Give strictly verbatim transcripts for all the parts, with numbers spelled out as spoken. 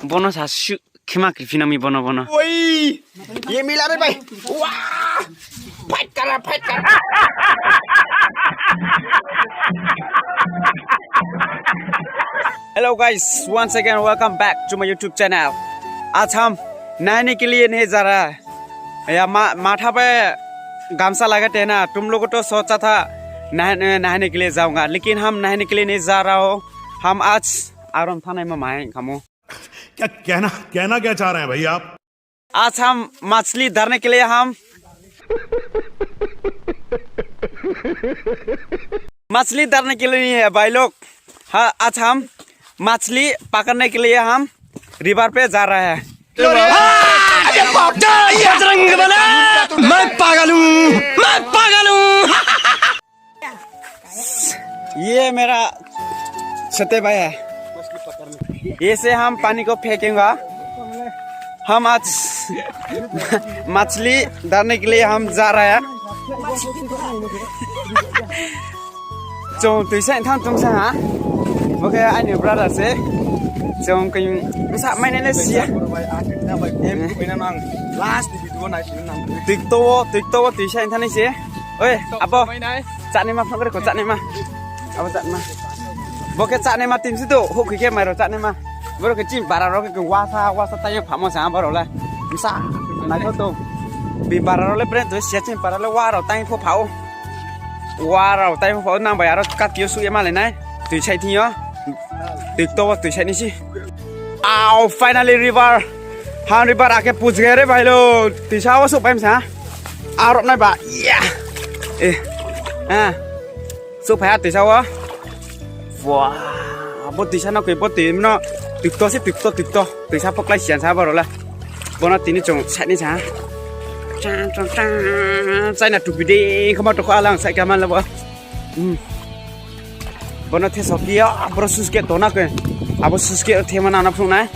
Bono sa su khema kri phi nang mi bono, bono. Oi! Ye mila re bhai. Wah! Fight kar raha, fight kar raha. Hello guys, once again welcome back to my YouTube channel. आज हम नहाने के लिए नहीं जा रहा है। या मा-, माथा पे गमछा लगाते हैं ना, तुम लोगों को तो सोचा था नहाने, नहाने के लिए जाऊंगा, लेकिन हम नहाने के लिए नहीं जा रहा हो। हम आज आरम थाना में माए खामो। क्या कहना, कहना क्या चाह रहे हैं भैया आप? आज हम मछली धरने के लिए हम मछली धरने के लिए नहीं है भाई लोग। हाँ, आज हम मछली पकड़ने के लिए हम रिवर पे जा रहे हैं। बजरंग बली, मैं पागल हूँ, मैं पागल हूँ। ये मेरा छोटे भाई है। इसे हम पानी को फेंकेंगे। हम आज मछली धरने के लिए हम जा रहे हैं। Chung tuisa thang tong sa ha. Bo khe aini brother se. Chung khe sa mai nai le sia. Last video nai sini nang. TikTok wo, TikTok wo tuisa thang nai se. Oi, abo. Chanaima phang ko chanaima. Abo chanaima. Bo khe chanaima tim si do, hukhi khe mairao chanaima. Boro khe chini para rao khe wasa, wasa tang ye phamo sa boro le. Msa, naitho tong. Bini para rao le brand to sia chini para le wa rao tang pho phao. Wa rao tang pho phao nang bai aro kati yo suh ye malai nai. Tuisa thing yo. TikTok wo tuisa ni si. Au, finally river. Han river ake puj gaya re bhai lo. Tuisa wo suh pai msa. Arop nai ba. Yeah. Eh. Ah. Suh phai ha tuisa wo. Wah, bo tuisa no khe bo tui no TikTok se TikTok, TikTok. Tuisa pho klái siyan sa boro le. Bono tini chung side ni sa. Chang, chang, chang. China tupi de, khama tokho alang side khe ma le bo. Hmm. Bono the soki ya, boro suske tona khe. Abo suske thema nana phung nai.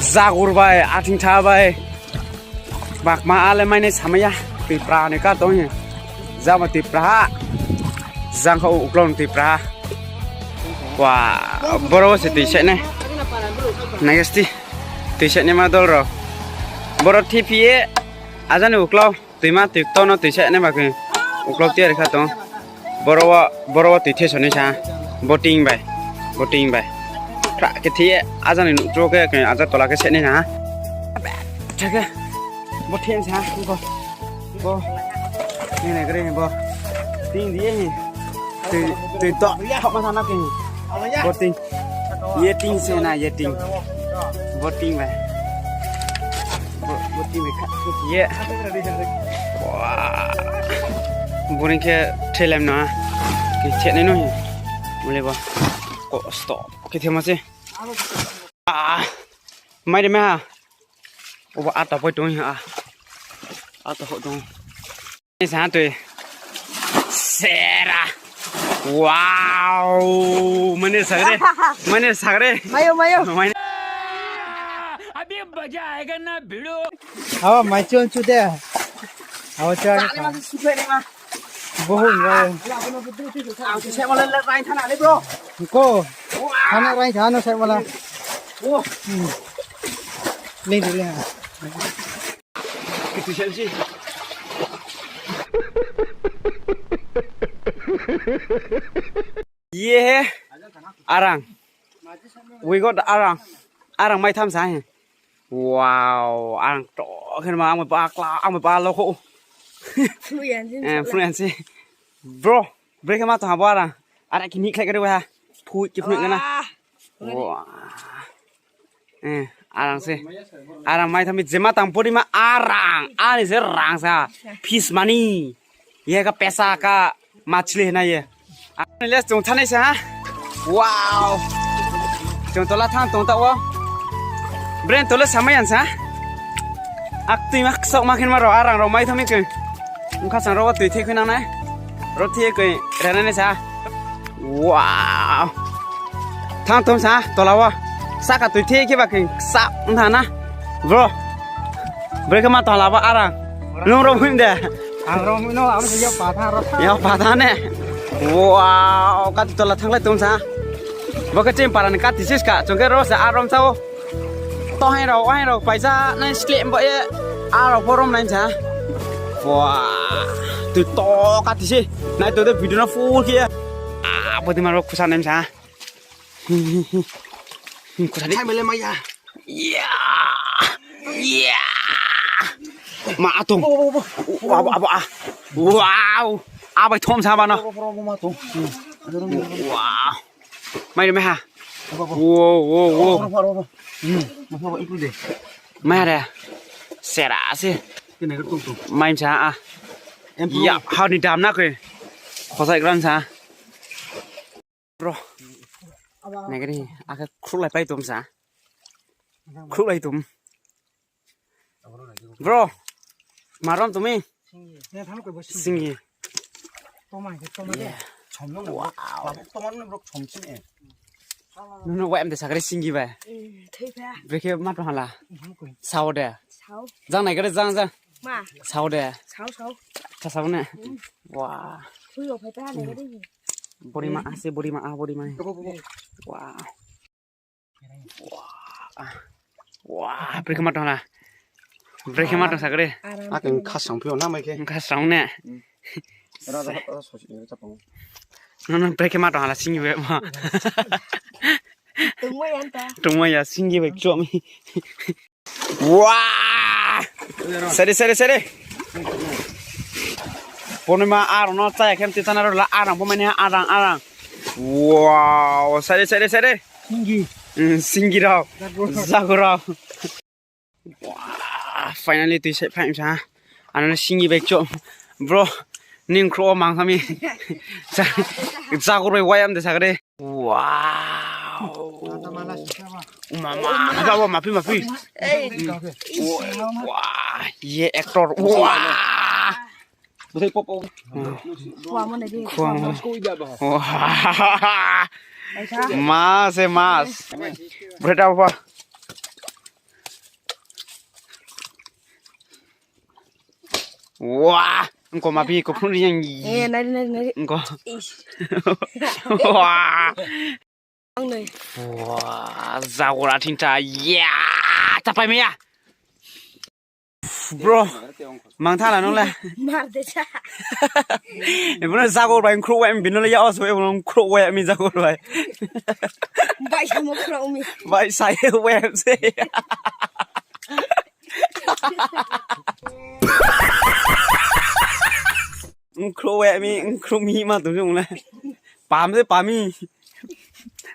Jagur bai, athing tha bai. Bakma ale mai nai samaya. Tui pra ni ka tong ye. Jama tui pra ha. Jang kha uklau tui pra ha. Wa, boro se tui se nai. Nai gasti. Tui se nai ma dol rao. Boro thi phi ye. Ajani uklau. Tuima tui tono tui se nai ma khe. Uklau tiar kha tong. Boro wo, boro wo tui the sonai sa. Boting bai. Boting bai. Khra khe the ye, ajani nuh cho khe, khe aja tola khe se nai sa. Tha khe. Bo the sa, bo. Bo. Ni nai gre bo. Ting di ye. Tui, tui to, thok ma sa na khe. Bo ting. Ye ting se na, ye ting. Bo ting bai. Bo, bo ting bai kha, kha ye. Wah. Bo ni khe thelem na. Khe thenai no hi. Mule bo. Ko stop. Khe thema se. Ah. Mai de ma ha. Obo ata poi tong ha. Ata ho tong. Ni sa tui. Sera. Wow. Mane sagre. Mane sagre. Mayo, mayo. Mane. Abhi maza aayega na bhidu. Awa mai chon chu de. Awa cha. Chale ma su phai ni ma. Bohun ba. Ang se mala le rai thana le bro. Ko. Thana rai thana se mala. Oh. Ling ling. Kitu siap sih. Ye he arang. We got arang. Arang mai tham sa he. Wow, arang to khe ma ang ba kla ang ba lo kho. Fluency. Eh, fluency. Bro, break ma to ha bo arang. Arang kini khlai kare ha. Phui ki phui ngana. Wah. Eh, arang se. Arang mai thami jema tang pori ma arang. Ani se rang sa. Fish money. Ye ka pesa ka machli na ye. Ani les chung thanai sa ha. Wow. Chung tola thang tong ta wo. Brand tola samai an sa. Ak tui ma sok ma khin ma ro arang ro mai thami ke. Ungkha sang ro tui the khui nang nai. Ro the khui rana ne sa. Wow. Thang tom sa tola wo. Saka tui the khe ba khe sa ntha na. Bro. Bro khe ma tola ba arang. Nung ro him de. Ang ro him no, ang se ya patha ro. Ya patha ne. Wow, ka tola thang lai tom sa. Bo khe chim para ni ka ti sis ka. Chung khe ro sa arom sa o. To haing rao, haing rao, paisa nai slem bo ye. A rao pho rom nai sa. Wa, tu to kati se. Nai to de video no full khe. A, bo de ma rao khusa nai sa. Khusa de. Hai mele maya. Ya. Ya. Ma atong. Abo, abo, abo, a. Wow. Abai thom sa ba no. Wow. Mai de mai ha. Wo, wo, wo. Mai ha de. Sera se. Mai sa a. Ya, ha ni dam na khe. Khosai gran sa. Bro. Nai khe ni, akhe khruhlai pai tom sa. Khruhlai tom. Bro. Marom tumi. Singi. Wow. Nunu wai am de sakre singi bai. Brekhe ma tong hala. Sao de. Jang nai kare jang jang. Sao de. Sao sao. Tha sao ne. Wa. Bori ma ase bori ma a bori ma. Wa. Wa, brekhe ma tong la. Brekhe ma tong sakre. Akhe khasang phi na mai khe. Khasang ne. Nono brekhe ma tong hala singi bai ma. Tongmai ya singi bai chom. Wa! Sere, sere, sere. Ponima arang no chaya khem ti tana ro la arang bo mani arang, arang. Wow, sere, sere, sere. Singi. Hmm, singi rao. Jago. Jago rao. Wa, finally tui se phai sa. Ano singi bai chom. Bro, ning khro mang kami. Jago bai wayam de sakre. Wow. Mama, mama, mama, mapi, mapi. Wah, ye actor. Wah. Khua mo nai di. Khua mo. Wah. Mas, eh, mas. Berada apa? Wah, engko mapi ko phun yang. Eh, nari, nari, nari. Engko. Wah. Ang nai. Wah, jago ra thinta. Ya, tapai maya. Bro, mang thala nung la. Mar de cha. Ibu na jago bai khro wai bino la ya os wai bino khro wai mi jago bai. Bai sa mo khro mi. Bai sa ye wai se. Nkhruh weh mi, nkhruh mi ma tong se ong le. Pam se pam mi.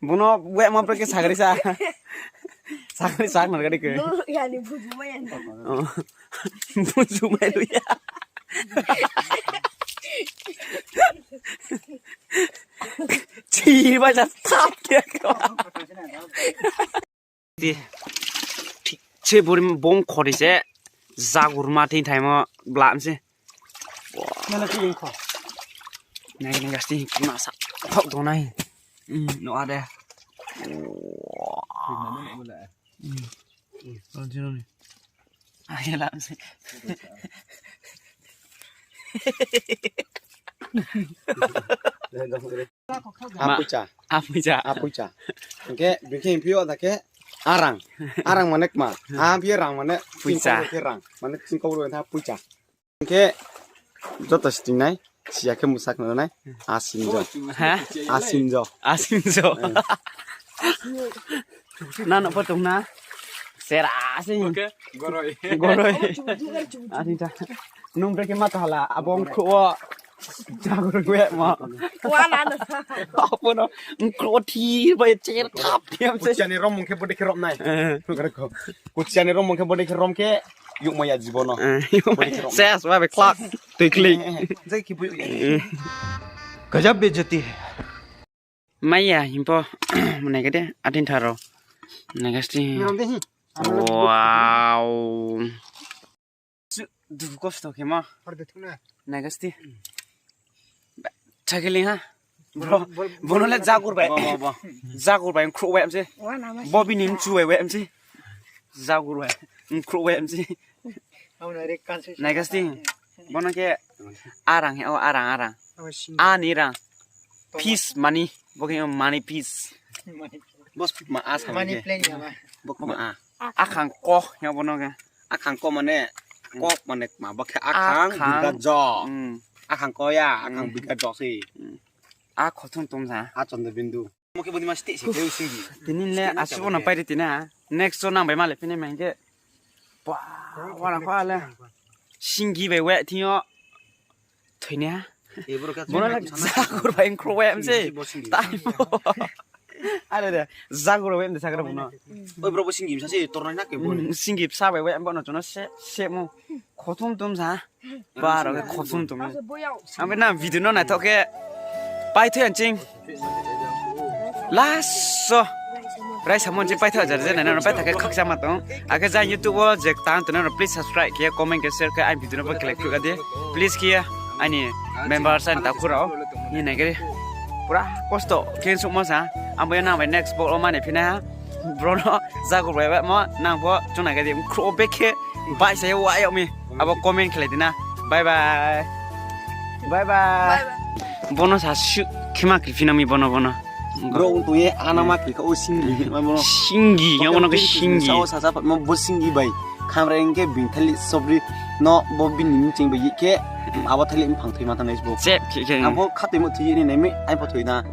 Bono weh ma pre khe sagri sa. Sagri sa nang gari khe. Bo ya ni buju mai ya. Oh. Buju mai lu ya. Chi ba ja tap khe ko. Ti, thik se bori bom khori se, jagurma thing thaimo blam se. Nana ki ring kho. Nai, nai, gasti, ki ma sa, thok dong nai. Hmm, no ade. Hmm. Ayo lam se. Apuicha. Apuicha. Apuicha. Hingkhe, bikhe hingphi yo da khe arang. Arang mane kma. A phi rang mane poicha. Chingkau khe rang. Mane chingkau ro tha poicha. Hingkhe joto siting nai. Siya khe musak no nai. Asinjo. Ha? Asinjo. Asinjo. Eh. Nano pho tong na. Sera asing. Oke, goroi. Goroi. Asing ta. Nung brekhe ma thala, abong khruh wo. Jagur weh ma. Wa na na. Apo no, khruh wo thi bai cher kap thiam se. Kuchia ni romung khe bode khe rom nai. Eh. Kuchia ni romung khe bode khe rom khe, yuk maya jibono. Eh, yuk maya. Bode khe rom. Ses, wa be klak. Tui klik. Eh, eh, eh. Jai ki bu yuk ya. Eh. Gajab bejati hai. Maya, himpo. Mane gede, atin tharo. Nai gasti. Wow. Dugu kosto khe ma. Nai gasti. Chakiling ha. Bro, bono le jagur bai. Bo, bo, bo. Jagur bai, khruh bai amse. Bo bini mchu bai, bai amse. Jagur bai, khruh bai amse. Nai gasti. Bono khe arang he, o arang, arang. Ani rang. Peace money. Bo khe money peace. Bo kma a sa. Money plant ya ba. Bo kma a. Akhang ko, ya bo no khe. Akhang ko mane, ko mane kma, bo khe akhang, akhang. Birga jo. Hmm. Akhang ko ya, akhang birga jo se. Hmm. A khothum tum sa. A chondro bindu. Mo khe bodi ma steh se khe singi. Tini le asi bo no pai ri tini ha. Next o nang bai ma le phini ma hing khe. Ba, wara kho le. Singi bai we thing yo. Thoi ni ha. Bo no le jagur bai khro we mse. Tai bo. Are de, jagur bai mse sagra bo no. Oi bro, bo singi bsa se tornai na khe bo. Hmm, singi bsa bai we bo no chung no se, se mo. Khothum tum sa. Ba, aro khe khothum tum. Ang be na video no naithok khe paithoi ang ching. Last o. Raisa mon ching paithoi jar je nai no paithoi khe khakchangma tong. Akhe jang YouTube o je tang tongnai rao please subscribe khe, comment khe, share khe, aini video no bo khe like khe di. Please khe aini member sa ni takhu rao. Ni nai khe pura kosto khe sukmo sa. Ang bo ya nang bai next vlog o mani phina ha. Bro no jagur bai mo nang bo chung nai khe di. Khro be khe bai sa ye wa yag mi. Abo comment khlai di na. Bye bye. Bye bye. Bono sa su khema kri phina mi bono bono. Bro, ung tong ye ana ma kri kha o singi ma bono. Singi, ya bono khe singi. Sao sa sa pat ma bo singi bai. Khamra hing khe bini thali sobri no bo bini mching bai ye khe abo thali mphang thoi ma thangnai bo. Chep khe khe. Abo khatoi mo thoi ye ni nai mi, ai pho thoi na.